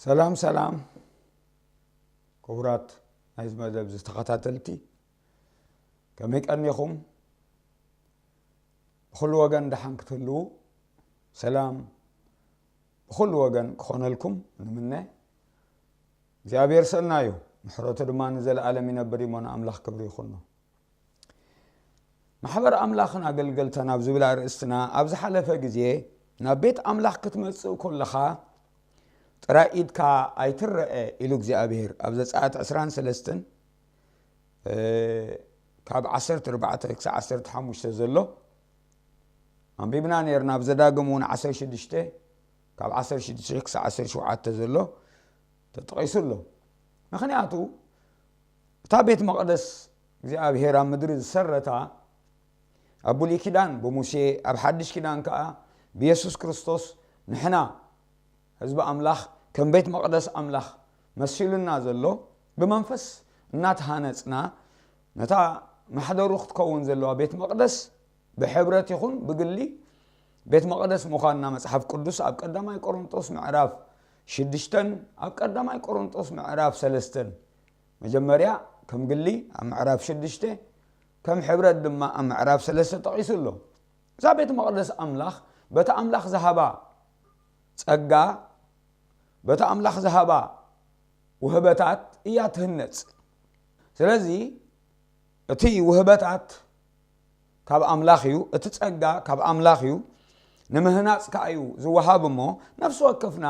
ሰላም ሰላም ክቡራት ናይዚ መደብ ዝተኸታተልቲ፣ ከመይ ቀኒኹም? ብኹሉ ወገን ደሓን ክትህልዉ፣ ሰላም ብኹሉ ወገን ክኾነልኩም ንምነ። እግዚኣብሔር ሰናዩ፣ ምሕረቱ ድማ ንዘለኣለም ይነብር እሞ ንኣምላኽ ክብሪ ይኹኖ። ማሕበር ኣምላኽን ኣገልገልተን ኣብ ዝብል ኣርእስትና፣ ኣብ ዝሓለፈ ግዜ ናብ ቤት ኣምላኽ ክትመጽእ ከለኻ ጥራይ ኢድካ ኣይትረአ ኢሉ እግዚኣብሔር ኣብ ዘጸኣት ዕስራን ሰለስተን፣ እ፣ ካብ ዓሰርተ ኣርባዕተ ክሳብ ዓሰርተ ሓሙሽተ ዘሎ ኣንቢብና ነይርና። ኣብ ዘዳግም እውን ዓሰርተ ሽዱሽተ ካብ ዓሰርተ ሽዱሽተ ክሳብ ዓሰርተ ሸውዓተ ዘሎ ተጠቒሱ ኣሎ። ምኽንያቱ እታ ቤት መቕደስ እግዚኣብሔር ኣብ ምድሪ ዝሰረታ ኣብ ብሉይ ኪዳን ብሙሴ፣ ኣብ ሓድሽ ኪዳን ከኣ ብየሱስ ክርስቶስ ንሕና ህዝቢ ኣምላኽ ከም ቤት መቕደስ ኣምላኽ መሲሉና ዘሎ፣ ብመንፈስ እናተሃነጽና ነታ ማሕደሩ ክትከውን ዘለዋ ቤት መቕደስ ብሕብረት ይኹን ብግሊ ቤት መቕደስ ምዃንና መጽሓፍ ቅዱስ ኣብ ቀዳማይ ቆሮንጦስ ምዕራፍ ሽዱሽተን ኣብ ቀዳማይ ቆሮንጦስ ምዕራፍ ሰለስተን፣ መጀመርያ ከም ግሊ ኣብ ምዕራፍ ሽዱሽተ፣ ከም ሕብረት ድማ ኣብ ምዕራፍ ሰለስተ ጠቒሱ ኣሎ። እዛ ቤት መቕደስ ኣምላኽ በቲ ኣምላኽ ዝሃባ ጸጋ፣ በቲ ኣምላኽ ዝሃባ ውህበታት እያ ትህነጽ። ስለዚ እቲ ውህበታት ካብ ኣምላኽ እዩ፣ እቲ ጸጋ ካብ ኣምላኽ እዩ፣ ንምህናጽ ከኣ እዩ ዝወሃብ። እሞ ነፍሲ ወከፍና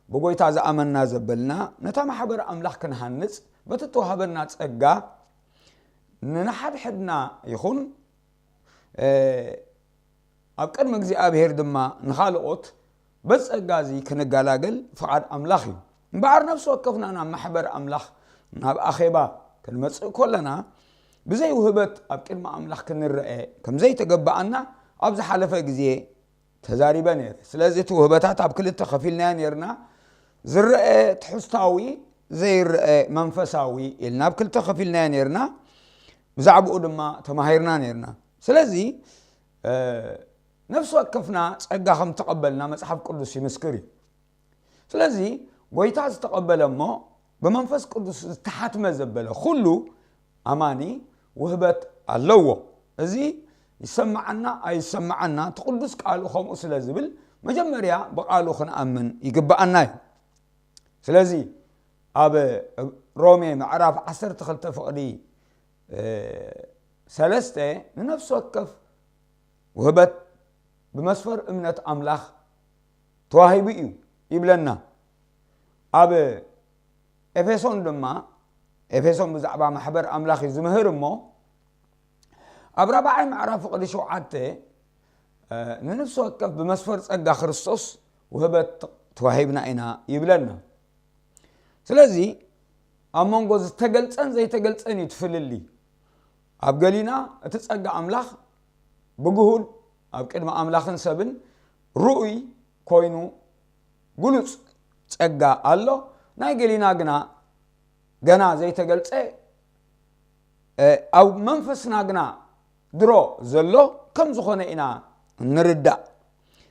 ብጎይታ ዝኣመንና ዘበልና ነታ ማሕበር ኣምላኽ ክንሃንጽ በቲ እተዋህበና ጸጋ ንንሓድሕድና ይኹን፣ እ፣ ኣብ ቅድሚ እግዚኣብሔር ድማ ንኻልኦት በዚ ጸጋ እዚ ክንገላገል ፍቓድ ኣምላኽ እዩ። እምበኣር ነፍሲ ወከፍና ናብ ማሕበር ኣምላኽ፣ ናብ ኣኼባ ክንመጽእ ከለና ብዘይ ውህበት ኣብ ቅድሚ ኣምላኽ ክንረአ ከም ዘይተገባኣና ኣብ ዝሓለፈ ግዜ ተዛሪበ ነይረ። ስለዚ እቲ ውህበታት ኣብ ክልተ ከፊልናዮ ነይርና። ዝረአ ትሕዝታዊ፣ ዘይረአ መንፈሳዊ ኢልና ኣብ ክልተ ከፊልናዮ ነይርና። ብዛዕባኡ ድማ ተማሂርና ነይርና። ስለዚ፣ እ፣ ነፍሲ ወከፍና ጸጋ ከም ተቐበልና መጽሓፍ ቅዱስ ይምስክር እዩ። ስለዚ ጎይታ ዝተቐበለ እሞ ብመንፈስ ቅዱስ ዝተሓትመ ዘበለ ኩሉ ኣማኒ ውህበት ኣለዎ። እዚ ይሰማዓና ኣይሰማዓና፣ እቲ ቅዱስ ቃሉ ከምኡ ስለ ዝብል መጀመርያ ብቃሉ ክንኣምን ይግብኣና እዩ። ስለዚ ኣብ ሮሜ ምዕራፍ ዓሰርተ ክልተ ፍቕዲ፣ እ፣ ሰለስተ ንነፍሲ ወከፍ ውህበት ብመስፈር እምነት ኣምላኽ ተዋሂቡ እዩ ይብለና። ኣብ ኤፌሶን ድማ፣ ኤፌሶን ብዛዕባ ማሕበር ኣምላኽ እዩ ዝምህር እሞ፣ ኣብ ራብዓይ ምዕራፍ ፍቕዲ ሸውዓተ፣ እ፣ ንነፍሲ ወከፍ ብመስፈር ጸጋ ክርስቶስ ውህበት ተዋሂብና ኢና ይብለና። ስለዚ ኣብ መንጎ ዝተገልጸን ዘይተገልጸን እዩ እቲ ፍልልይ። ኣብ ገሊና እቲ ጸጋ ኣምላኽ ብግሁድ ኣብ ቅድሚ ኣምላኽን ሰብን ርኡይ ኮይኑ ግሉጽ ጸጋ ኣሎ። ናይ ገሊና ግና ገና ዘይተገልጸ፣ እ፣ ኣብ መንፈስና ግና ድሮ ዘሎ ከም ዝኾነ ኢና ንርዳእ።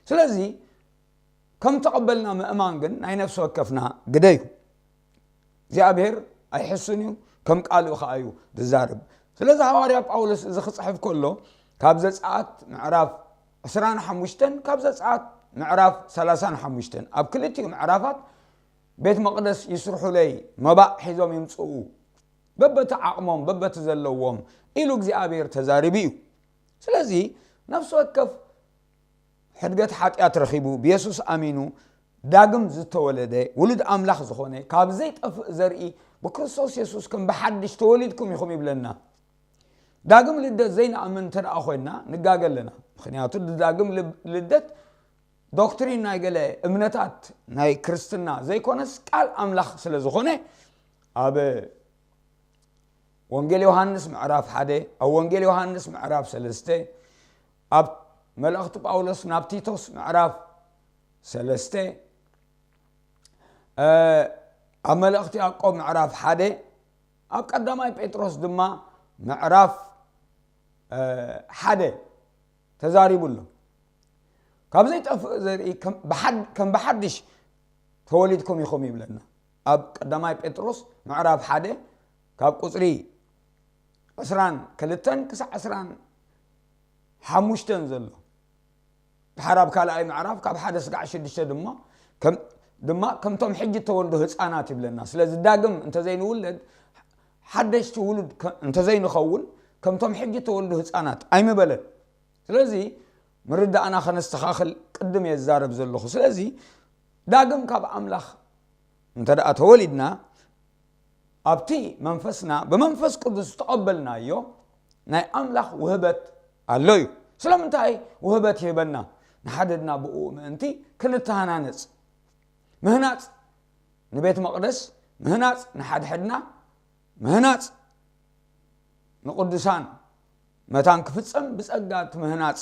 ስለዚ ከም ተቐበልና ምእማን ግን ናይ ነፍሲ ወከፍና ግደ እዩ። እግዚኣብሔር ኣይሕሱን እዩ፣ ከም ቃሉ ኸዓ እዩ ዝዛረብ። ስለዚ ሃዋርያ ጳውሎስ እዚ ክጽሕፍ ከሎ ካብ ዘጸኣት ምዕራፍ ዕስራን ሓሙሽተን ካብ ዘጸኣት ምዕራፍ ሰላሳን ሓሙሽተን ኣብ ክልቲኡ ምዕራፋት ቤት መቕደስ ይስርሑለይ፣ መባእ ሒዞም ይምጽኡ፣ በበቲ ዓቕሞም በበቲ ዘለዎም ኢሉ እግዚኣብሔር ተዛሪቡ እዩ። ስለዚ ነፍሲ ወከፍ ሕድገት ሓጢኣት ረኺቡ ብየሱስ ኣሚኑ ዳግም ዝተወለደ ውሉድ ኣምላኽ ዝኾነ ካብ ዘይጠፍእ ዘርኢ ብክርስቶስ የሱስ ከም ብሓድሽ ተወሊድኩም ኢኹም ይብለና። ዳግም ልደት ዘይንኣምን እንተ ደኣ ኮይንና ንጋገ ኣለና። ምኽንያቱ ዳግም ልብ-፣ ልደት ዶክትሪን ናይ ገለ እምነታት ናይ ክርስትና ዘይኮነስ ቃል ኣምላኽ ስለ ዝኾነ ኣብ ወንጌል ዮሃንስ ምዕራፍ ሓደ፣ ኣብ ወንጌል ዮሃንስ ምዕራፍ ሰለስተ፣ ኣብ መልእኽቲ ጳውሎስ ናብ ቲቶስ ምዕራፍ ሰለስተ፣ እ፣ ኣብ መልእኽቲ ያዕቆብ ምዕራፍ ሓደ፣ ኣብ ቀዳማይ ጴጥሮስ ድማ ምዕራፍ፣ እ፣ ሓደ ተዛሪቡ ኣሎ። ካብ ዘይጠፍእ ዘርኢ ከም ብሓድ-፣ ከም ብሓድሽ ተወሊድኩም ኢኹም ይብለና። ኣብ ቀዳማይ ጴጥሮስ ምዕራፍ ሓደ ካብ ቁጽሪ ዕስራን ክልተን ክሳዕ ዕስራን ሓሙሽተን ዘሎ። ድሓር ኣብ ካልኣይ ምዕራፍ ካብ ሓደ ስጋዕ ሽዱሽተ ድማ ከም ድማ ከምቶም ሕጂ እተወልዱ ህፃናት ይብለና። ስለዚ ዳግም እንተዘይንውለድ፣ ሓደሽቲ ውሉድ ከ- እንተዘይንኸውን፣ ከምቶም ሕጂ እተወልዱ ህፃናት ኣይምበለን። ስለዚ ምርዳእና ከነስተኻኽል ቅድም እየ ዝዛረብ ዘለኹ። ስለዚ ዳግም ካብ ኣምላኽ እንተ ደኣ ተወሊድና፣ ኣብቲ መንፈስና ብመንፈስ ቅዱስ ዝተቐበልናዮ ናይ ኣምላኽ ውህበት ኣሎ እዩ። ስለምንታይ ውህበት ይህበና? ንሓደድና ብኡ ምእንቲ ክንተሃናነጽ። ምህናጽ ንቤት መቕደስ፣ ምህናጽ ንሓድሕድና፣ ምህናጽ ንቕዱሳን መታን ክፍጸም ብጸጋ እቲ ምህናጽ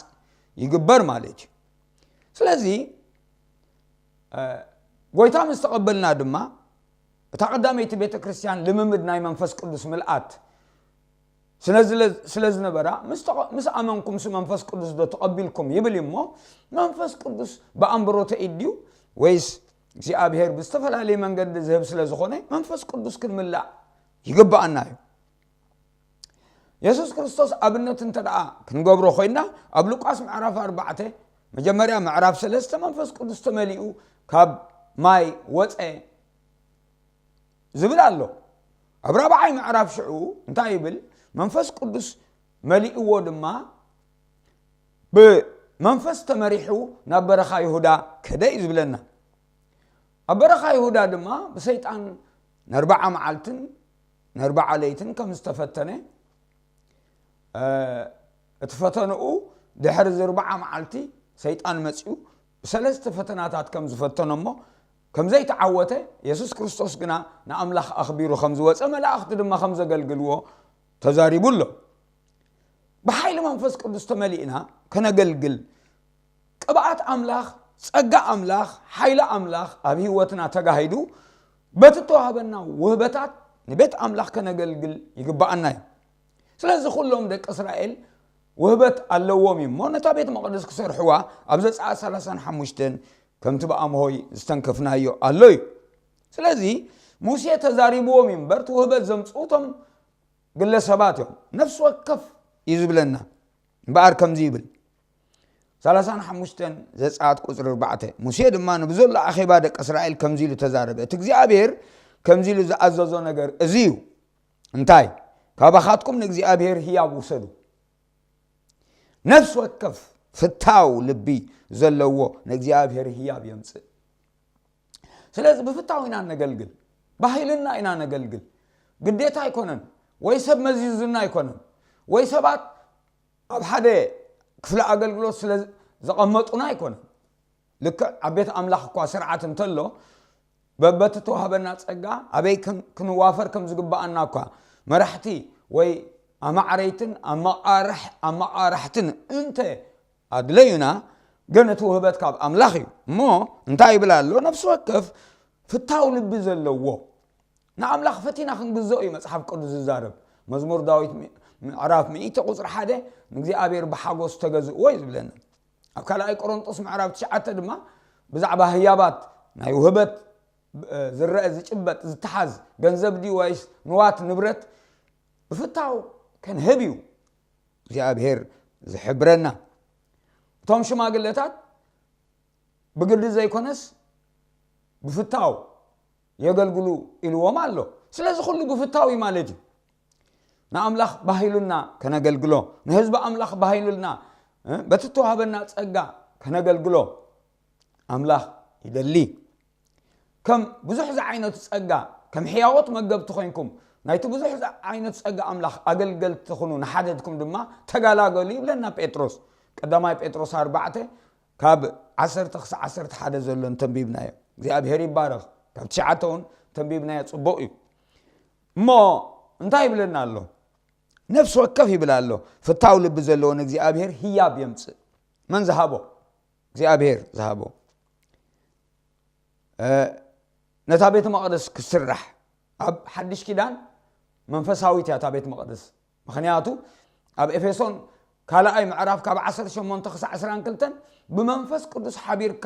ይግበር ማለት እዩ። ስለዚ እ፣ ጎይታ ምስ ተቐበልና ድማ እታ ቀዳመይቲ ቤተ ክርስቲያን ልምምድ ናይ መንፈስ ቅዱስ ምልኣት ስለ ዝለ- ስለ ዝነበራ፣ ምስ ተቐ- ምስ ኣመንኩም ሱ መንፈስ ቅዱስ ዶ ተቐቢልኩም ይብል እዩ። እሞ መንፈስ ቅዱስ ብኣንብሮተ ኢድ ድዩ ወይስ እግዚኣብሔር ብዝተፈላለየ መንገዲ ዝህብ ስለ ዝኾነ መንፈስ ቅዱስ ክንምላእ ይግብኣና እዩ። የሱስ ክርስቶስ ኣብነት እንተ ደኣ ክንገብሮ ኮይና፣ ኣብ ሉቃስ ምዕራፍ ኣርባዕተ መጀመርያ ምዕራፍ ሰለስተ መንፈስ ቅዱስ ተመሊኡ ካብ ማይ ወፀ ዝብል ኣሎ። ኣብ ራብዓይ ምዕራፍ ሽዑ እንታይ ይብል? መንፈስ ቅዱስ መሊእዎ ድማ ብመንፈስ ተመሪሑ ናብ በረኻ ይሁዳ ከደ እዩ ዝብለና። ኣብ በረኻ ይሁዳ ድማ ብሰይጣን ነርባዓ መዓልትን ነርባዓ ለይትን ከም ዝተፈተነ፣ እ፣ እቲ ፈተንኡ ድሕሪ እዚ ኣርባዓ መዓልቲ ሰይጣን መጺኡ ብሰለስተ ፈተናታት ከም ዝፈተኖ እሞ ከም ዘይተዓወተ፣ የሱስ ክርስቶስ ግና ንኣምላኽ ኣኽቢሩ ከም ዝወጸ፣ መላእኽቲ ድማ ከም ዘገልግልዎ ተዛሪቡ ኣሎ። ብሓይሊ መንፈስ ቅዱስ ተመሊእና ከነገልግል፣ ቅብኣት ኣምላኽ፣ ጸጋ ኣምላኽ፣ ሓይሊ ኣምላኽ ኣብ ህይወትና ተጋሂዱ በቲ እተዋህበና ውህበታት ንቤት ኣምላኽ ከነገልግል ይግብኣና እዩ። ስለዚ ኩሎም ደቂ እስራኤል ውህበት ኣለዎም እዩ እሞ ነታ ቤት መቕደስ ክሰርሕዋ ኣብ ዘጸኣት ሰላሳን ሓሙሽተን ከምቲ ብኣምሆይ ዝተንከፍናዮ ኣሎ እዩ። ስለዚ ሙሴ ተዛሪብዎም እዩ እምበር እቲ ውህበት ዘምጽኡ እቶም ግለሰባት እዮም። ነፍሲ ወከፍ እዩ ዝብለና። እምበኣር ከምዚ ይብል፣ ሰላሳን ሓሙሽተን ዘጸኣት ቁጽሪ ኣርባዕተ፣ ሙሴ ድማ ንብዘሎ ኣኼባ ደቂ እስራኤል ከምዚ ኢሉ ተዛረበ፣ እቲ እግዚኣብሔር ከምዚ ኢሉ ዝኣዘዞ ነገር እዚ እዩ። እንታይ? ካባኻትኩም ንእግዚኣብሔር ህያብ ውሰዱ። ነፍሲ ወከፍ ፍታው ልቢ ዘለዎ ንእግዚኣብሔር ህያብ የምጽእ። ስለዚ ብፍታው ኢና ነገልግል፣ ባህልና ኢና ነገልግል። ግዴታ ኣይኮነን፣ ወይ ሰብ መዚዙና ኣይኮነን፣ ወይ ሰባት ኣብ ሓደ ክፍሊ ኣገልግሎት ስለ ዘቐመጡና ኣይኮነን። ልክዕ ኣብ ቤት ኣምላኽ እኳ ስርዓት እንተሎ፣ በበቲ ተዋህበና ጸጋ ኣበይ ክን- ክንዋፈር ከም ዝግብኣና እኳ መራሕቲ ወይ ኣማዕረይትን ኣመቓርሕ- ኣመቓርሕትን እንተ ኣድለዩና፣ ግን እቲ ውህበት ካብ ኣምላኽ እዩ። እሞ እንታይ ይብል ኣሎ? ነፍሲ ወከፍ ፍታው ልቢ ዘለዎ ንኣምላኽ ፈቲና ክንግዝኦ እዩ መጽሓፍ ቅዱስ ዝዛረብ። መዝሙር ዳዊት ሚ- ምዕራፍ ሚእቲ ቁጽሪ ሓደ ንእግዚኣብሔር ብሓጎስ ተገዝእዎ እዩ ዝብለና። ኣብ ካልኣይ ቆሮንጦስ ምዕራፍ ትሽዓተ ድማ ብዛዕባ ህያባት ናይ ውህበት፣ እ፣ ዝረአ፣ ዝጭበጥ፣ ዝተሓዝ ገንዘብ ድዩ ወይስ ንዋት ንብረት ብፍታው ከንህብ እዩ እግዚኣብሔር ዝሕብረና። እቶም ሽማግለታት ብግዲ ዘይኮነስ ብፍታው የገልግሉ ኢልዎም ኣሎ። ስለዚ ኩሉ ብፍታው እዩ ማለት እዩ። ንኣምላኽ ባሂሉና ከነገልግሎ፣ ንህዝቢ ኣምላኽ ባሂሉልና፣ እ፣ በቲ እተዋህበና ጸጋ ከነገልግሎ ኣምላኽ ይደሊ። ከም ብዙሕ ዝዓይነቱ ጸጋ፣ ከም ሕያዎት መገብቲ ኮይንኩም፣ ናይቲ ብዙሕ ዝዓይነቱ ጸጋ ኣምላኽ ኣገልገልቲ ኩኑ፣ ንሓደድኩም ድማ ተጋላገሉ ይብለና ጴጥሮስ። ቀዳማይ ጴጥሮስ ኣርባዕተ ካብ ዓሰርተ ክሳዕ ዓሰርተ ሓደ ዘሎ እንተንቢብናዮ። እግዚኣብሔር ይባረኽ። ካብ ትሽዓተ እውን ተንቢብናዮ ጽቡቕ እዩ። እሞ እንታይ ይብለና ኣሎ? ነፍሲ ወከፍ ይብል ኣሎ፣ ፍታው ልቢ ዘለዎ ንእግዚኣብሔር ህያብ የምጽእ። መን ዝሃቦ? እግዚኣብሔር ዝሃቦ። እ፣ ነታ ቤተ መቕደስ ክስራሕ ኣብ ሓድሽ ኪዳን መንፈሳዊት እያ እታ ቤተ መቕደስ። ምኽንያቱ ኣብ ኤፌሶን ካልኣይ ምዕራፍ ካብ ዓሰርተ ሸሞንተ ክሳዕ ዕስራን ክልተን ብመንፈስ ቅዱስ ሓቢርካ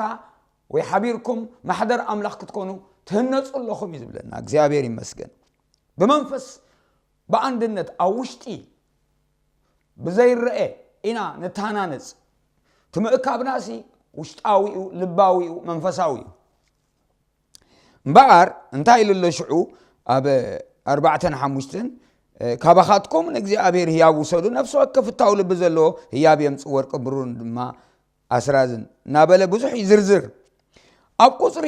ወይ ሓቢርኩም ማሕደር ኣምላኽ ክትኮኑ ትህነጹ ኣለኹም እዩ ዝብለና። እግዚኣብሔር ይመስገን። ብመንፈስ ብኣንድነት ኣብ ውሽጢ ብዘይረአ ኢና ንተሃናነጽ። እቲ ምእካብናሲ ውሽጣዊ እዩ፣ ልባዊ እዩ፣ መንፈሳዊ እዩ። እምበኣር እንታይ ኢሉ ኣሎ ሽዑ ኣብ ኣርባዕተን ሓሙሽተን፣ ካባኻትኩም ንእግዚኣብሔር ህያብ ውሰዱ፣ ነፍሲ ወከፍ ፍታው ልቢ ዘለዎ ህያብ የምጽእ፣ ወርቂ ብሩር ድማ ኣስራዝን እናበለ ብዙሕ ይዝርዝር። ኣብ ቁፅሪ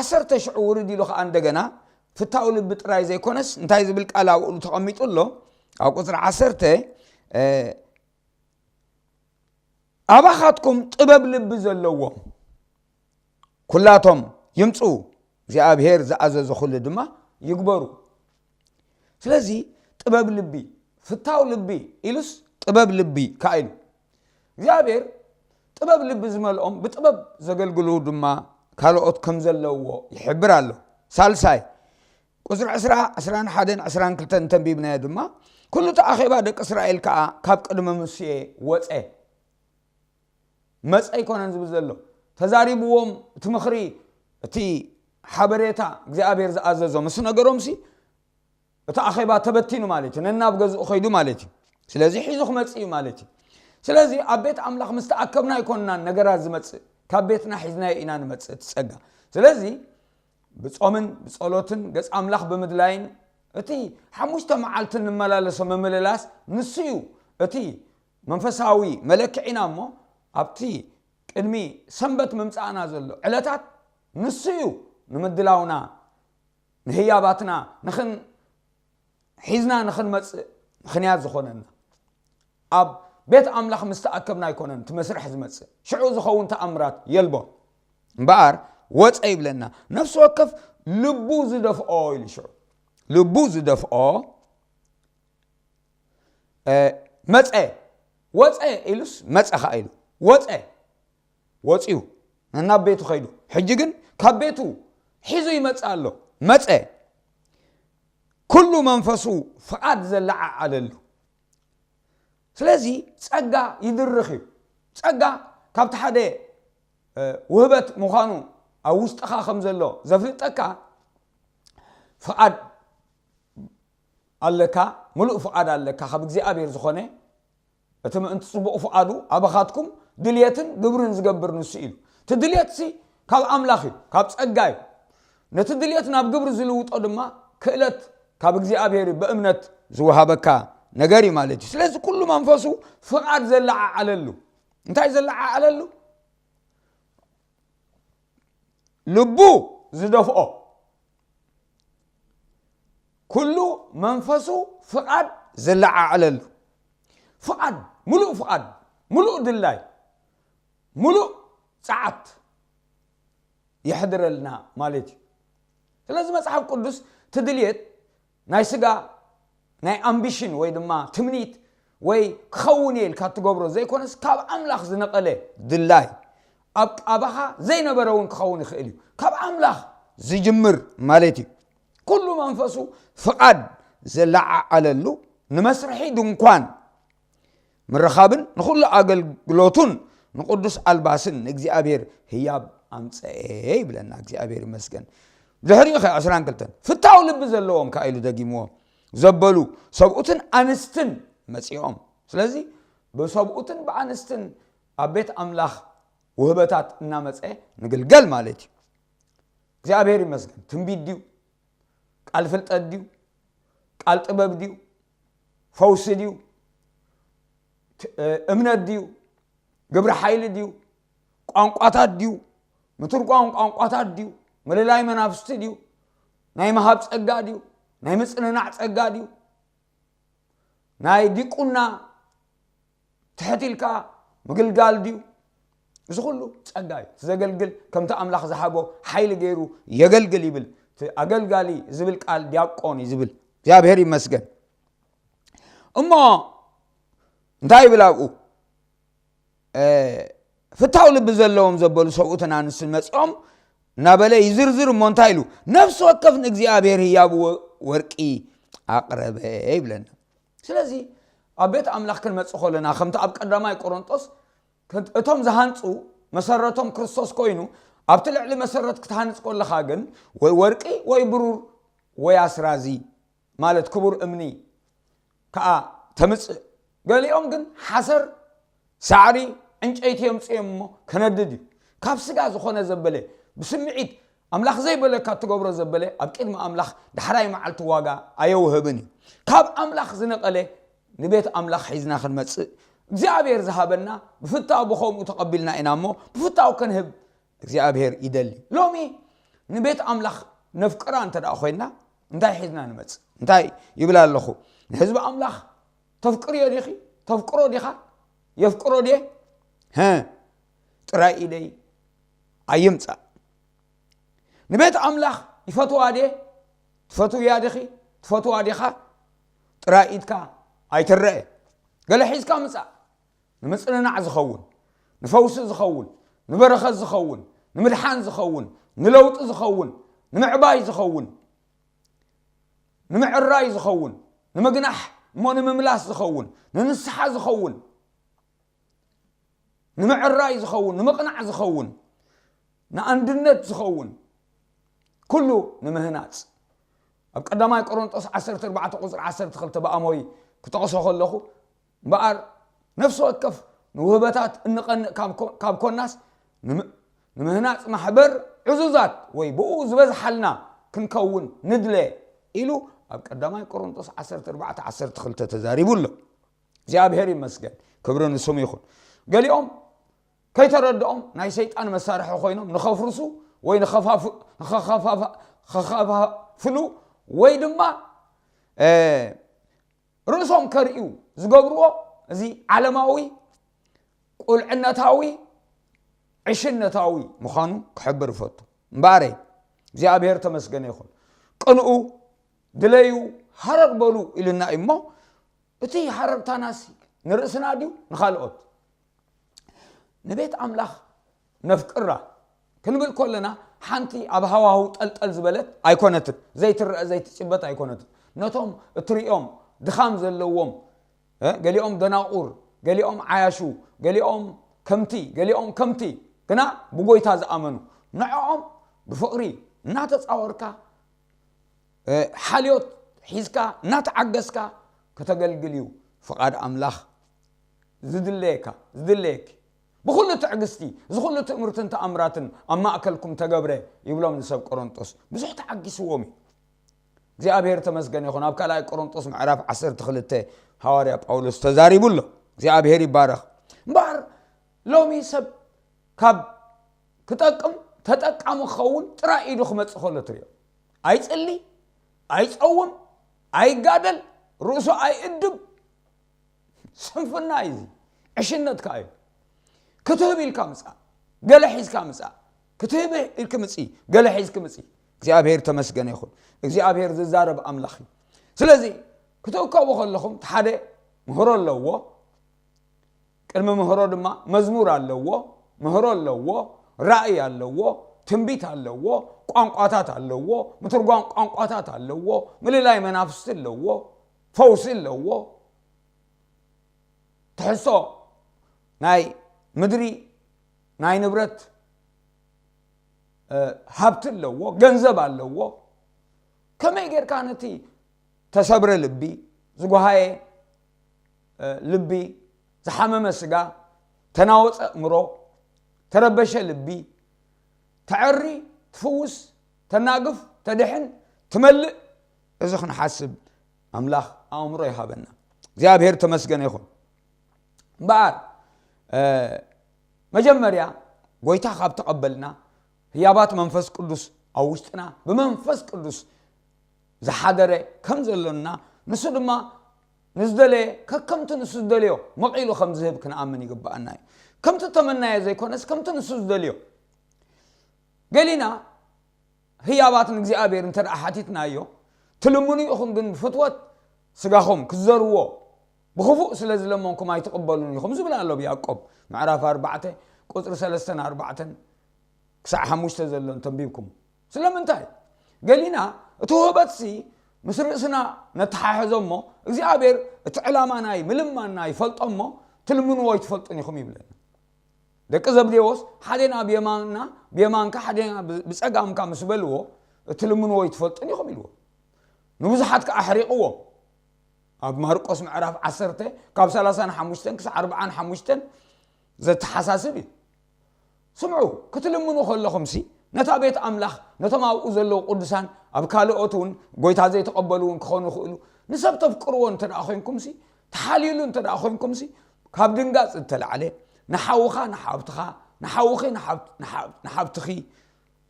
ዓሰርተ ሽዑ ውርድ ኢሉ ከዓ እንደገና ፍታው ልቢ ጥራይ ዘይኮነስ እንታይ ዝብል ቃል ኣብኡ ተቐሚጡ ኣሎ? ኣብ ቁፅሪ ዓሰርተ ኣባኻትኩም ጥበብ ልቢ ዘለዎም ኩላቶም ይምፁ፣ እግዚኣብሔር ዝኣዘዞ ኩሉ ድማ ይግበሩ። ስለዚ ጥበብ ልቢ፣ ፍታው ልቢ ኢሉስ ጥበብ ልቢ ከኣ ኢሉ እግዚኣብሔር ጥበብ ልቢ ዝመልኦም ብጥበብ ዘገልግሉ ድማ ካልኦት ከም ዘለዎ ይሕብር ኣሎ። ሳልሳይ ቁፅሪ ዕስራ፣ ዕስራን ሓደን ዕስራን ክልተን እንተንቢብናዮ ድማ ኩሉ እቲ ኣኼባ ደቂ እስራኤል ከዓ ካብ ቅድሚ ሙሴ ወፀ። መፀ ኣይኮነን ዝብል ዘሎ፣ ተዛሪብዎም እቲ ምኽሪ፣ እቲ ሓበሬታ እግዚኣብሔር ዝኣዘዞ ምስ ነገሮምሲ እቲ ኣኼባ ተበቲኑ ማለት እዩ፣ ነናብ ገዝኡ ኸይዱ ማለት እዩ። ስለዚ ሒዙ ክመፅእ እዩ ማለት እዩ። ስለዚ ኣብ ቤት ኣምላኽ ምስ ተኣከብና ኣይኮንናን ነገራት ዝመፅእ፣ ካብ ቤትና ሒዝናዮ ኢና ንመፅእ እቲ ፀጋ። ስለዚ ብጾምን ብጸሎትን ገጽ ኣምላኽ ብምድላይን እቲ ሓሙሽተ መዓልቲ እንመላለሶ ምምልላስ ንሱ እዩ እቲ መንፈሳዊ መለክዒና እሞ ኣብቲ ቅድሚ ሰንበት ምምጻእና ዘሎ ዕለታት ንሱ እዩ ንምድላውና ንህያባትና ንኽን ሒዝና ንኽንመጽእ ምኽንያት ዝኾነና። ኣብ ቤት ኣምላኽ ምስ ተኣከብና ኣይኮነን እቲ መስርሕ ዝመጽእ፣ ሽዑ ዝኸውን ተኣምራት የልቦን። እምበኣር ወፀ ይብለና፣ ነፍሲ ወከፍ ልቡ ዝደፍኦ ኢሉ ሽዑ ልቡ ዝደፍኦ መፀ። ወፀ ኢሉስ መፀ ኸዓ ኢሉ ወፀ፣ ወፅዩ ናብ ቤቱ ኸይዱ። ሕጂ ግን ካብ ቤቱ ሒዙ ይመፅእ ኣሎ። መፀ፣ ኩሉ መንፈሱ ፍቓድ ዘለዓዓለሉ። ስለዚ ጸጋ ይድርኽ እዩ። ጸጋ ካብቲ ሓደ ውህበት ምዃኑ ኣብ ውሽጥኻ ከም ዘሎ ዘፍልጠካ ፍቓድ ኣለካ፣ ምሉእ ፍቓድ ኣለካ ካብ እግዚኣብሔር ዝኾነ፣ እቲ ምእንቲ ጽቡቕ ፍቓዱ ኣባኻትኩም ድልየትን ግብርን ዝገብር ንሱ እዩ። እቲ ድልየትሲ ካብ ኣምላኽ እዩ፣ ካብ ጸጋ እዩ። ነቲ ድልየት ናብ ግብሪ ዝልውጦ ድማ ክእለት ካብ እግዚኣብሔር እዩ፣ ብእምነት ዝወሃበካ ነገር እዩ ማለት እዩ። ስለዚ ኩሉ መንፈሱ ፍቓድ ዘለዓዓለሉ። እንታይ ዘለዓዓለሉ? ልቡ ዝደፍኦ። ኩሉ መንፈሱ ፍቓድ ዘለዓዓለሉ። ፍቓድ፣ ምሉእ ፍቓድ፣ ምሉእ ድላይ፣ ምሉእ ጸዓት የሕድረልና ማለት እዩ። ስለዚ መጽሓፍ ቅዱስ እቲ ድልየት ናይ ስጋ ናይ ኣምቢሽን ወይ ድማ ትምኒት ወይ ክኸውን እየ ኢልካ እትገብሮ ዘይኮነስ ካብ ኣምላኽ ዝነቐለ ድላይ ኣብ ኣባኻ ዘይነበረ እውን ክኸውን ይኽእል እዩ። ካብ ኣምላኽ ዝጅምር ማለት እዩ። ኩሉ መንፈሱ ፍቓድ ዘለዓዓለሉ ንመስርሒ ድንኳን ምርኻብን ንኹሉ ኣገልግሎቱን ንቅዱስ ኣልባስን ንእግዚኣብሔር ህያብ ኣምፀኤ ይብለና። እግዚኣብሔር ይመስገን። ድሕሪኡ ኸ ዕስራን ክልተን ፍታው ልቢ ዘለዎም ከኣ ኢሉ ደጊምዎ ዘበሉ ሰብኡትን ኣንስትን መጺኦም። ስለዚ ብሰብኡትን ብኣንስትን ኣብ ቤት ኣምላኽ ውህበታት እናመጸ ንግልገል ማለት እዩ። እግዚኣብሔር ይመስገን። ትንቢት ድዩ? ቃል ፍልጠት ድዩ? ቃል ጥበብ ድዩ? ፈውሲ ድዩ? ት- እ፣ እምነት ድዩ? ግብሪ ሓይሊ ድዩ? ቋንቋታት ድዩ? ምትርጓም ቋንቋታት ድዩ? ምልላይ መናፍስቲ ድዩ? ናይ ምሃብ ጸጋ ድዩ? ናይ ምጽንናዕ ጸጋ ድዩ? ናይ ዲቁና ትሕት ኢልካ ምግልጋል ድዩ? እዚ ኩሉ ጸጋ እዩ። እቲ ዘገልግል ከምቲ ኣምላኽ ዝሃቦ ሓይሊ ገይሩ የገልግል ይብል። እቲ ኣገልጋሊ ዝብል ቃል ዲያቆን እዩ ዝብል። እግዚኣብሔር ይመስገን። እሞ እንታይ ይብል ኣብኡ? እ፣ ፍታው ልቢ ዘለዎም ዘበሉ ሰብኡትን ኣንስትን መጺኦም እናበለ ይዝርዝር። እሞ እንታይ ኢሉ? ነፍሲ ወከፍ ንእግዚኣብሔር ህያቡ ወ-፣ ወርቂ ኣቕረበ ይብለና። ስለዚ ኣብ ቤት ኣምላኽ ክንመጽእ ከለና ከምቲ ኣብ ቀዳማይ ቆሮንጦስ ከ-፣ እቶም ዝሃንጹ መሰረቶም ክርስቶስ ኮይኑ፣ ኣብቲ ልዕሊ መሰረት ክትሃንጽ ከለኻ ግን ወይ ወርቂ ወይ ብሩር ወይ ኣስራዚ ማለት ክቡር እምኒ ከኣ ተምጽእ። ገሊኦም ግን ሓሰር፣ ሳዕሪ፣ ዕንጨይቲ የምጽኦም እሞ ከነድድ እዩ። ካብ ስጋ ዝኾነ ዘበለ፣ ብስምዒት ኣምላኽ ዘይበለካ እትገብሮ ዘበለ ኣብ ቅድሚ ኣምላኽ ዳሕራይ መዓልቲ ዋጋ ኣየውህብን እዩ። ካብ ኣምላኽ ዝነቐለ ንቤት ኣምላኽ ሒዝና ክንመጽእ እግዚኣብሔር ዝሃበና ብፍታው ብኸምኡ ተቐቢልና ኢና እሞ ብፍታው ከንህብ እግዚኣብሔር ይደሊ። ሎሚ ንቤት ኣምላኽ ነፍቅራ እንተ ደኣ ኮይንና እንታይ ሒዝና ንመጽእ? እንታይ ይብል ኣለኹ? ንህዝቢ ኣምላኽ ተፍቅርዮ ዲኺ? ተፍቅሮ ዲኻ? የፍቅሮ ድየ? ሀ ጥራይ ኢደይ ኣይምጻእ። ንቤት ኣምላኽ ይፈትዋ ድየ? ትፈትውያ ዲኺ? ትፈትዋ ዲኻ? ጥራይ ኢድካ ኣይትረአ። ገለ ሒዝካ ምጻእ። ንምጽንናዕ ዝኸውን፣ ንፈውሲ ዝኸውን፣ ንበረኸት ዝኸውን፣ ንምድሓን ዝኸውን፣ ንለውጢ ዝኸውን፣ ንምዕባይ ዝኸውን፣ ንምዕራይ ዝኸውን፣ ንምግናሕ እሞ ንምምላስ ዝኸውን፣ ንንስሓ ዝኸውን፣ ንምዕራይ ዝኸውን፣ ንምቕናዕ ዝኸውን፣ ንኣንድነት ዝኸውን፣ ኩሉ ንምህናጽ። ኣብ ቀዳማይ ቆሮንጦስ ዓሰርተ ኣርባዕተ ቁጽሪ ዓሰርተ ክልተ ብኣሞይ ክጠቕሶ ከለኹ፣ እምበኣር ነፍሲ ወከፍ ንውህበታት እንቐንእ ካብ ኮ-፣ ካብ ኮናስ፣ ንም-፣ ንምህናጽ ማሕበር ዕዙዛት ወይ ብኡ ዝበዝሓልና ክንከውን ንድለ ኢሉ ኣብ ቀዳማይ ቆሮንጦስ ዓሰርተ ኣርባዕተ ዓሰርተ ክልተ ተዛሪቡ ኣሎ። እግዚኣብሔር ይመስገን፣ ክብሪ ንስሙ ይኹን። ገሊኦም ከይተረድኦም ናይ ሰይጣን መሳርሒ ኮይኖም ንኸፍርሱ ወይ ንኸፋፍ-፣ ንኸኸፋፍ-፣ ኸኸፋፍሉ ወይ ድማ፣ እ፣ ርእሶም ከርእዩ ዝገብርዎ እዚ ዓለማዊ፣ ቁልዕነታዊ፣ ዕሽነታዊ ምዃኑ ክሕብር እፈቱ። እምበኣረይ፣ እግዚኣብሔር ተመስገነ ይኹን። ቅንኡ፣ ድለዩ፣ ሃረር በሉ ኢሉና እዩ እሞ፣ እቲ ሃረርታናሲ ንርእስና ድዩ ንኻልኦት? ንቤት ኣምላኽ ነፍቅራ ክንብል ከለና፣ ሓንቲ ኣብ ሃዋህው ጠልጠል ዝበለት ኣይኮነትን፣ ዘይትረአ ዘይትጭበጥ ኣይኮነትን። ነቶም እትርእዮም ድኻም ዘለዎም፣ እ፣ ገሊኦም ደናቑር፣ ገሊኦም ዓያሹ፣ ገሊኦም ከምቲ፣ ገሊኦም ከምቲ፣ ግና ብጎይታ ዝኣመኑ፣ ንዕኦም ብፍቕሪ እናተጻወርካ፣ እ፣ ሓልዮት ሒዝካ እናተዓገስካ ከተገልግል እዩ ፍቓድ ኣምላኽ ዝድለየካ፣ ዝድለየኪ። ብኹሉ ትዕግስቲ፣ እዚ ኹሉ ትእምርትን ተኣምራትን ኣብ ማእከልኩም ተገብረ ይብሎም ንሰብ ቆሮንጦስ። ብዙሕ ተዓጊስዎም እዩ። እግዚኣብሔር ተመስገን ይኹን። ኣብ ካልኣይ ቆሮንጦስ ምዕራፍ ዓሰርተ ክልተ ሃዋርያ ጳውሎስ ተዛሪቡ ኣሎ። እግዚኣብሔር ይባረኽ። እምበኣር ሎሚ ሰብ ካብ ክጠቅም ተጠቃሚ ክኸውን ጥራይ ኢዱ ክመጽእ ከሎ ትርእዮ። ኣይጽሊ፣ ኣይጸውም፣ ኣይጋደል፣ ርእሱ ኣይእድብ። ስንፍና እዩ እዚ። ዕሽነት ከኣ እዩ። ክትህብ ኢልካ ምጻእ፣ ገለ ሒዝካ ምጻእ። ክትህብ ኢልክ ምጺ፣ ገለ ሒዝክ ምጺ። እግዚኣብሔር ተመስገነ ይኹን። እግዚኣብሔር ዝዛረብ ኣምላኽ እዩ። ስለዚ ክትእከቡ ከለኹም እቲ ሓደ ምህሮ ኣለዎ። ቅድሚ ምህሮ ድማ መዝሙር ኣለዎ፣ ምህሮ ኣለዎ፣ ራእይ ኣለዎ፣ ትንቢት ኣለዎ፣ ቋንቋታት ኣለዎ፣ ምትርጓም ቋንቋታት ኣለዎ፣ ምልላይ መናፍስቲ ኣለዎ፣ ፈውሲ ኣለዎ። ትሕዝቶ ናይ ምድሪ፣ ናይ ንብረት፣ እ፣ ሃብቲ ኣለዎ፣ ገንዘብ ኣለዎ። ከመይ ጌርካ ነቲ ተሰብረ ልቢ፣ ዝጓሃየ፣ እ፣ ልቢ፣ ዝሓመመ ስጋ፣ ተናወጸ ኣእምሮ፣ ተረበሸ ልቢ፣ ተዐሪ፣ ትፍውስ፣ ተናግፍ፣ ተድሕን፣ ትመልእ፣ እዚ ክንሓስብ ኣምላኽ ኣእምሮ ይሃበና። እግዚኣብሔር ተመስገነ ይኹን። እምበኣር፣ እ፣ መጀመርያ ጎይታ ካብ ተቐበልና፣ ህያባት መንፈስ ቅዱስ ኣብ ውሽጥና ብመንፈስ ቅዱስ ዝሓደረ ከም ዘሎና፣ ንሱ ድማ ንዝደለየ ከከምቲ ንሱ ዝደለዮ መቒሉ ከም ዝህብ ክንኣምን ይግብኣና እዩ። ከምቲ ተመናዮ ዘይኮነስ ከምቲ ንሱ ዝደልዮ። ገሊና ህያባት ንእግዚኣብሔር እንተ ደኣ ሓቲትናዮ፣ ትልምኑ ኢኹም፣ ግን ብፍትወት ስጋኹም ክትዘርዎ፣ ብኽፉእ ስለ ዝለመንኩም ኣይትቕበሉን ኢኹም ዝብል ኣሎ ኣብ ያዕቆብ ምዕራፍ ኣርባዕተ ቁጽሪ ሰለስተን ኣርባዕተን ክሳዕ ሓሙሽተ ዘሎ እንተንቢብኩም። ስለምንታይ? ገሊና እቲ ውህበትሲ ምስ ርእስና ነተሓሕዞ እሞ፣ እግዚኣብሔር እቲ ዕላማና ይምልማና ይፈልጦ እሞ፣ ትልምንዎ ኣይትፈልጡን ኢኹም ይብለና። ደቂ ዘብዴዎስ፣ "ሓዴና ብየማንና፣ ብየማንካ፣ ሓዴና ብ-፣ ብጸጋምካ" ምስ በልዎ፣ "እትልምንዎ ኣይትፈልጡን ኢኹም" ኢልዎ። ንብዙሓት ከኣ ኣሕሪቕዎም። ኣብ ማርቆስ ምዕራፍ ዓሰርተ ካብ ሰላሳን ሓሙሽተን ክሳዕ ኣርብዓን ሓሙሽተን ዘተሓሳስብ እዩ። ስምዑ፣ ክትልምኑ ከለኹምሲ፣ ነታ ቤት ኣምላኽ፣ ነቶም ኣብኡ ዘለዉ ቅዱሳን፣ ኣብ ካልኦት እውን፣ ጎይታ ዘይተቐበሉ እውን ክኾኑ ይኽእሉ፣ ንሰብ ተፍቅርዎ እንተ ደኣ ኾይንኩምሲ፣ ተሓልዩሉ እንተ ደኣ ኾይንኩምሲ፣ ካብ ድንጋጽ እተላዕለ፣ ንሓውኻ፣ ንሓብትኻ፣ ንሓውኺ፣ ንሓብ-፣ ንሓብ-፣ ንሓብትኺ፣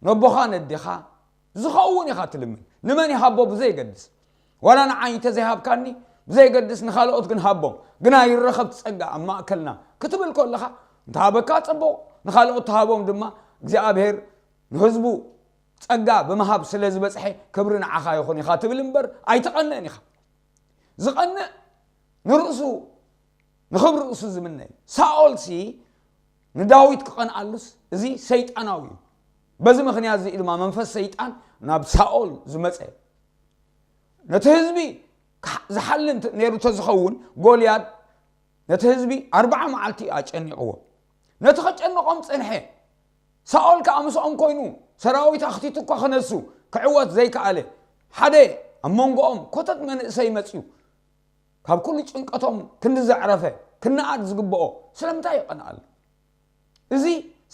ነቦኻ፣ ነዴኻ፣ ዝኸውን ኢኻ ትልምን። ንመን ይሃቦ ብዘይገድስ። ዋላ ንዓይ እንተዘይሃብካኒ ብዘይገድስ፣ ንኻልኦት ግን ሃቦም። ግና ይረኸብ ጸጋ ኣብ ማእከልና ክትብል ከለኻ፣ እንተሃበካ ጽቡቕ፣ ንኻልኦት ተሃቦም ድማ። እግዚኣብሔር ንህዝቡ ጸጋ ብምሃብ ስለ ዝበጽሐ፣ ክብሪ ንዓኻ ይኹን ኢኻ ትብል እምበር ኣይትቐንእን ኢኻ። ዝቐንእ ንርእሱ፣ ንኽብሪ ርእሱ ዝምነ እዩ። ሳኦልሲ ንዳዊት ክቐንኣሉስ፣ እዚ ሰይጣናዊ እዩ። በዚ ምኽንያት እዚ ድማ መንፈስ ሰይጣን ናብ ሳኦል ዝመጸ። ነቲ ህዝቢ ክሓ-፣ ዝሓሊ እንተ-፣ ነይሩ ተዝኸውን፣ ጎልያድ ነቲ ህዝቢ ኣርብዓ መዓልቲ ኣጨኒቕዎ። ነቲ ከጨንቖም ጸንሐ። ሳኦል ከኣ ምስኦም ኮይኑ፣ ሰራዊት ኣኽቲቱ እኳ ክነሱ፣ ክዕወት ዘይከኣለ፣ ሓደ ኣብ መንጎኦም ኮተት መንእሰይ መጽዩ፣ ካብ ኩሉ ጭንቀቶም ክንዲ ዘዕረፈ፣ ክነኣድ ዝግብኦ፣ ስለምንታይ ይቐንኣሉ? እዚ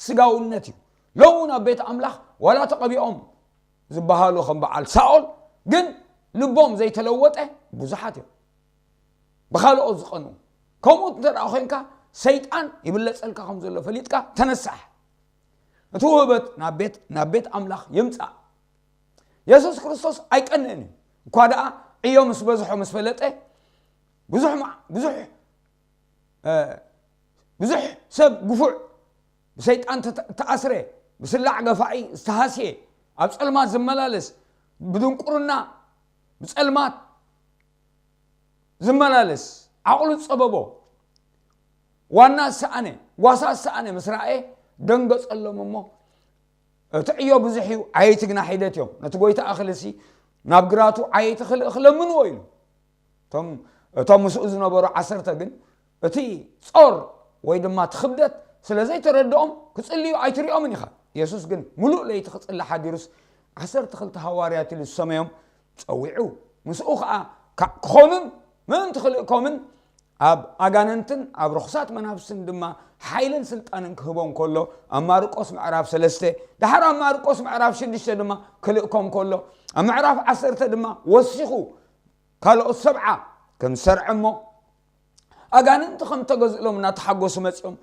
ስጋውነት እዩ። ሎሚ እውን ኣብ ቤት ኣምላኽ ዋላ ተቐቢኦም ዝበሃሉ ከም በዓል ሳኦል፣ ግን ልቦም ዘይተለወጠ ብዙሓት እዮም። ብኻልኦት ዝቐንኡ። ከምኡ እንተ ደኣ ኾይንካ፣ ሰይጣን ይብለጸልካ ከም ዘሎ ፈሊጥካ ተነሳሕ። እቲ ውህበት ናብ ቤት፣ ናብ ቤት ኣምላኽ ይምጻእ። የሱስ ክርስቶስ ኣይቀንእን እዩ። እኳ ደኣ ዕዮ ምስ በዝሖ ምስ ፈለጠ፣ ብዙሕ ማ-፣ ብዙሕ፣ እ፣ ብዙሕ ሰብ ግፉዕ፣ ብሰይጣን ተተ-፣ ተኣስረ፣ ብስላዕ ገፋዒ ዝተሃስየ፣ ኣብ ጸልማት ዝመላለስ፣ ብድንቁርና፣ ብጸልማት ዝመላለስ፣ ዓቕሉ ዝጸበቦ፣ ዋና ዝሰኣነ፣ ጓሳ ዝሰኣነ ምስ ረኣየ፣ ደንገጸሎም እሞ፣ "እቲ ዕዮ ብዙሕ እዩ፣ ዓየይቲ ግና ሒደት እዮም። ነቲ ጎይታ እኽልሲ ናብ ግራቱ ዓየይቲ ክልእኽ ለምንዎ" ኢሉ። እቶም፣ እቶም ምስኡ ዝነበሩ ዓሰርተ ግን እቲ ጾር ወይ ድማ እቲ ክብደት ስለ ዘይተረድኦም ክጽልዩ ኣይትሪኦምን ኢኻ። የሱስ ግን ምሉእ ለይቲ ክጽሊ ሓዲሩስ ዓሰርተ ክልተ ሃዋርያት ኢሉ ዝሰመዮም ጸዊዑ። ምስኡ ኸኣ ካ-፣ ክኾኑን ምእንቲ ክልእኮምን ኣብ ኣጋንንትን ኣብ ርኹሳት መናፍስትን ድማ ሓይልን ስልጣንን ክህቦም ከሎ ኣብ ማርቆስ ምዕራፍ ሰለስተ፣ ደሓር ኣብ ማርቆስ ምዕራፍ ሽዱሽተ ድማ ክልእኮም ከሎ ኣብ ምዕራፍ ዓሰርተ ድማ ወሲኹ ካልኦት ሰብዓ ከም ዝሰርዐ እሞ ኣጋንንቲ ከም ተገዝእሎም እናተሓጎሱ መጺኦም።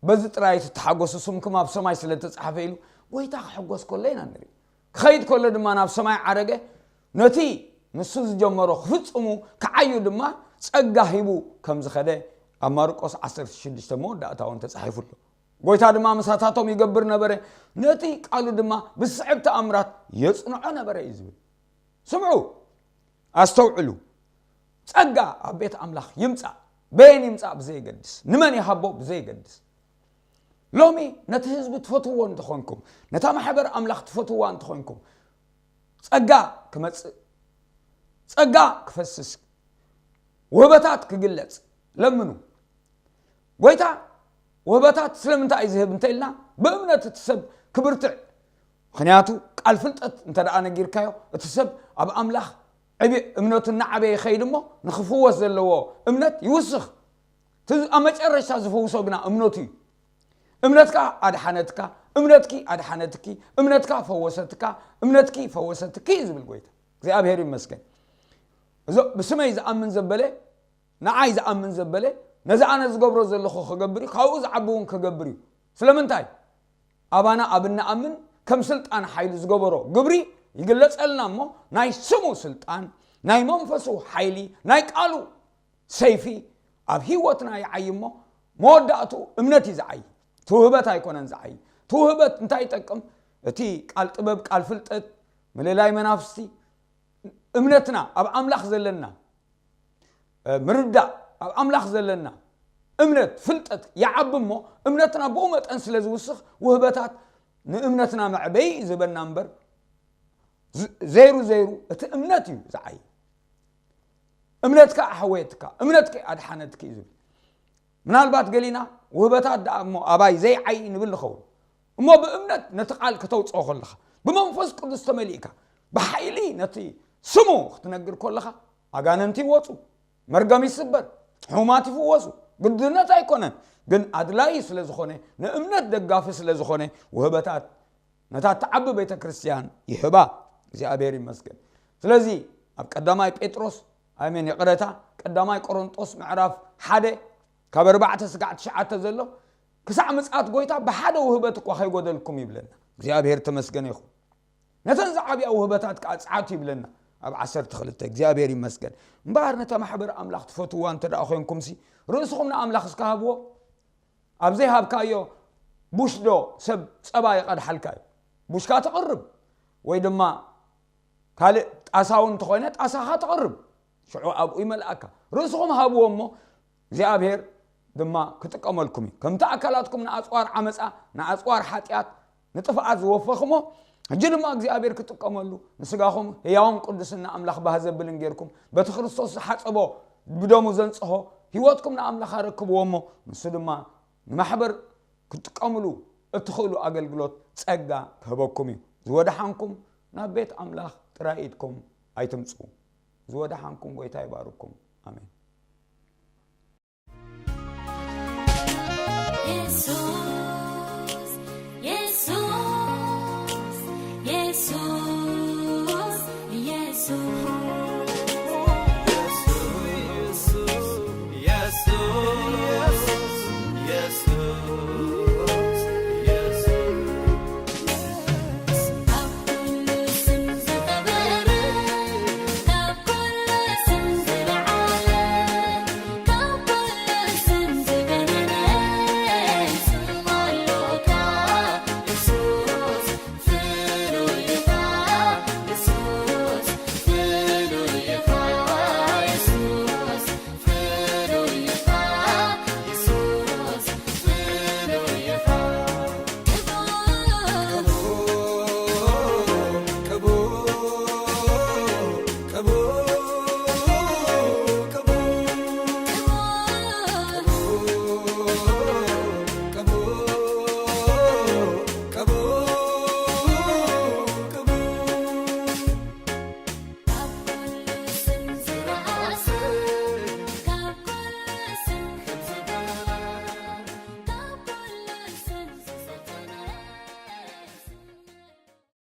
በዚ ጥራይ ትተሓጎሱ፣ ስምኩም ኣብ ሰማይ ስለ እተጻሕፈ ኢሉ ጎይታ ክሕጎስ ከሎ ኢና ንርኢ። ክኸይድ ከሎ ድማ ናብ ሰማይ ዓረገ። ነቲ ንሱ ዝጀመሮ ክፍጽሙ ክዓዩ ድማ ጸጋ ሂቡ ከም ዝኸደ ኣብ ማርቆስ ዓሰርተ ሽዱሽተ መወዳእታ እውን ተጻሒፉ ኣሎ። ጎይታ ድማ ምሳታቶም ይገብር ነበረ፣ ነቲ ቃሉ ድማ ብስዕብ ተኣምራት የጽንዖ ነበረ እዩ ዝብል። ስምዑ፣ ኣስተውዕሉ። ጸጋ ኣብ ቤት ኣምላኽ ይምጻእ፣ በየን ይምጻእ ብዘይገድስ፣ ንመን ይሃቦ ብዘይገድስ። ሎሚ ነቲ ህዝቢ ትፈትውዎ እንተኾንኩም፣ ነታ ማሕበር ኣምላኽ ትፈትውዋ እንተኾንኩም፣ ጸጋ ክመጽእ፣ ጸጋ ክፈስስ፣ ውህበታት ክግለጽ ለምኑ። ጎይታ ውህበታት ስለምንታይ እዩ ዝህብ እንተ ኢልና፣ ብእምነት እቲ ሰብ ክብርትዕ። ምኽንያቱ ቃል ፍልጠት እንተ ደኣ ነጊርካዮ፣ እቲ ሰብ ኣብ ኣምላኽ ዕብየ-፣ እምነቱ እናዓበየ ይኸይድ እሞ፣ ንኽፍወስ ዘለዎ እምነት ይውስኽ። እቲ ኣብ መጨረሽታ ዝፍውሶ ግና እምነቱ እዩ። "እምነትካ ኣድሓነትካ፣ እምነትኪ ኣድሓነትኪ፣ እምነትካ ፈወሰትካ፣ እምነትኪ ፈወሰትኪ" እዩ ዝብል ጎይታ። እግዚኣብሔር ይመስገን። እዞ ብስመይ ዝኣምን ዘበለ፣ ንዓይ ዝኣምን ዘበለ፣ ነዚ ኣነ ዝገብሮ ዘለኹ ክገብር እዩ፣ ካብኡ ዝዓቢ እውን ክገብር እዩ። ስለምንታይ? ኣባና ኣብ እንኣምን ከም ስልጣን ሓይሉ ዝገበሮ ግብሪ ይግለጸልና እሞ፣ ናይ ስሙ ስልጣን፣ ናይ መንፈሱ ሓይሊ፣ ናይ ቃሉ ሰይፊ ኣብ ህይወትና ይዓዪ እሞ፣ መወዳእትኡ እምነት እዩ ዝዓዪ። እቲ ውህበት ኣይኮነን ዝዓዪ። እቲ ውህበት እንታይ ይጠቅም? እቲ ቃል ጥበብ፣ ቃል ፍልጠት፣ ምልላይ መናፍስቲ፣ እምነትና ኣብ ኣምላኽ ዘለና፣ እ፣ ምርዳእ፣ ኣብ ኣምላኽ ዘለና እምነት፣ ፍልጠት ይዓቢ እሞ፣ እምነትና ብኡ መጠን ስለ ዝውስኽ፣ ውህበታት ንእምነትና መዕበዪ እዩ ዝህበና እምበር፣ ዝ-፣ ዘይሩ ዘይሩ እቲ እምነት እዩ ዝዓዪ። "እምነትካ ኣሕወየትካ፣ እምነትኪ ኣድሓነትኪ" እዩ ዝብል። ምናልባት ገሊና ውህበታት ደኣ እሞ ኣባይ ዘይዓይ ንብል ንኸውን። እሞ ብእምነት ነቲ ቃል ክተውፅኦ ከለኻ፣ ብመንፈስ ቅዱስ ተመሊእካ፣ ብሓይሊ ነቲ ስሙ ክትነግር ከለኻ፣ ኣጋንንቲ ይወፁ፣ መርገም ይስበር፣ ሕሙማት ይፍወሱ። ግድነት ኣይኮነን፣ ግን ኣድላይ ስለ ዝኾነ፣ ንእምነት ደጋፊ ስለ ዝኾነ፣ ውህበታት ነታ እትዓቢ ቤተ ክርስቲያን ይህባ። እግዚኣብሔር ይመስገን። ስለዚ ኣብ ቀዳማይ ጴጥሮስ፣ ኣሜን፣ ይቕረታ፣ ቀዳማይ ቆሮንጦስ ምዕራፍ ሓደ ካብ ኣርባዕተ ስጋዕ ትሽዓተ ዘሎ፣ ክሳዕ ምጽኣት ጎይታ ብሓደ ውህበት እኳ ከይጎደልኩም ይብለና። እግዚኣብሔር ተመስገን ይኹን። ነተን ዝዓብያ ውህበታት ከዓ ጽዓቱ ይብለና ኣብ ዓሰርተ ክልተ። እግዚኣብሔር ይመስገን። እምበኣር ነታ ማሕበር ኣምላኽ ትፈትውዋ እንተ ደኣ ኮይንኩምሲ፣ ርእስኹም ንኣምላኽ እስከ ሃብዎ። ኣብ ዘይሃብካዮ ቡሽ ዶ ሰብ ጸባ ይቐድሓልካ እዩ? ቡሽካ ተቕርብ፣ ወይ ድማ ካልእ ጣሳ እውን እንተኾይነ ጣሳኻ ተቕርብ፣ ሽዑ ኣብኡ ይመልኣካ። ርእስኹም ሃብዎ እሞ እግዚኣብሔር ድማ ክጥቀመልኩም እዩ። ከምቲ ኣካላትኩም ንኣጽዋር ዓመጻ፣ ንኣጽዋር ሓጢኣት፣ ንጥፍኣት ዝወፈኽሞ፣ ሕጂ ድማ እግዚኣብሔር ክጥቀመሉ፣ ንስጋኹም ህያውን ቅዱስን ንኣምላኽ ባህ ዘብልን ጌርኩም፣ በቲ ክርስቶስ ዝሓጸቦ፣ ብደሙ ዘንጽሆ ህይወትኩም ንኣምላኽ ኣረክብዎ እሞ፣ ንሱ ድማ ንማሕበር ክትጥቀምሉ እትኽእሉ ኣገልግሎት ጸጋ ክህበኩም እዩ። ዝወደሓንኩም ናብ ቤት ኣምላኽ ጥራይ ኢድኩም ኣይትምጽኡ። ዝወደሓንኩም ጎይታ ይባርኩም። ኣሜን።